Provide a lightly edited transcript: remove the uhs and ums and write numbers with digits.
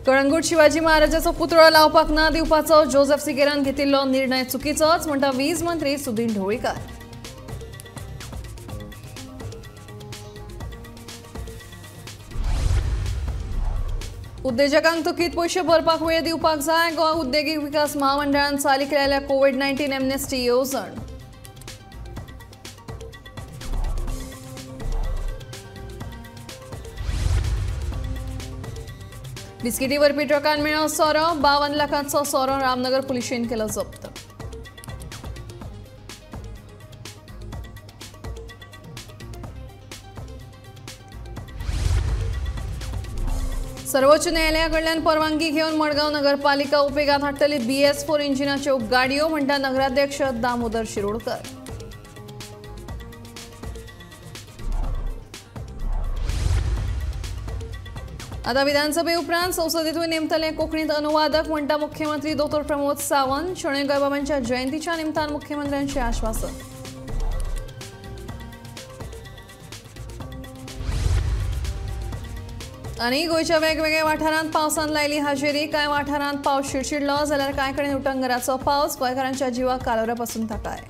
कळंगूट शिवाजी महाराजाचो पुतळो लावपाक ना दिवपाचो जोसेफ सिगेरान घेतिल्लो निर्णय चुकीचोच म्हणटा वीज मंत्री सुदिन ढवळीकार। उद्देजकांक थकीत पयशे भरपाक वेळ दिवपाक जाय। गोवा उद्देगीक विकास महामंडळान चालीक लायल्या कोवीड-19 एमनेस्टी येवजण। बिस्किटी वरपी ट्रकान मेळ्ळो सोरो, 52 लाखांचो सोरो रामनगर पुलिशेन केलो जप्त। सर्वोच्च न्यायालया कडल्यान परवानगी घेवन मडगांव नगरपालिका उपेगांत हाडटली BS4 इंजिनाच्यो गाडयो म्हणटा नगराध्यक्ष दामोदर शिरोडकर। आता विधानसभे उपरांत संसदेतूय नेमतले कोंकणीत अनुवादक म्हणटा मुख्यमंत्री डॉ प्रमोद सावंत। शणै गोंयबाबांच्या जयंतीच्या निमतान मुख्यमंत्र्यांचे आश्वासन। आनी गोंयच्या वेगवेगळ्या वाठारांत पावसान लायली हाजेरी। कांय वाठारांत पावस शिडशिडलो जाल्यार कांय कडेन उटंगराचो पावस। गोंयकारांच्या जिवाक कालोरा पसून थाकाय।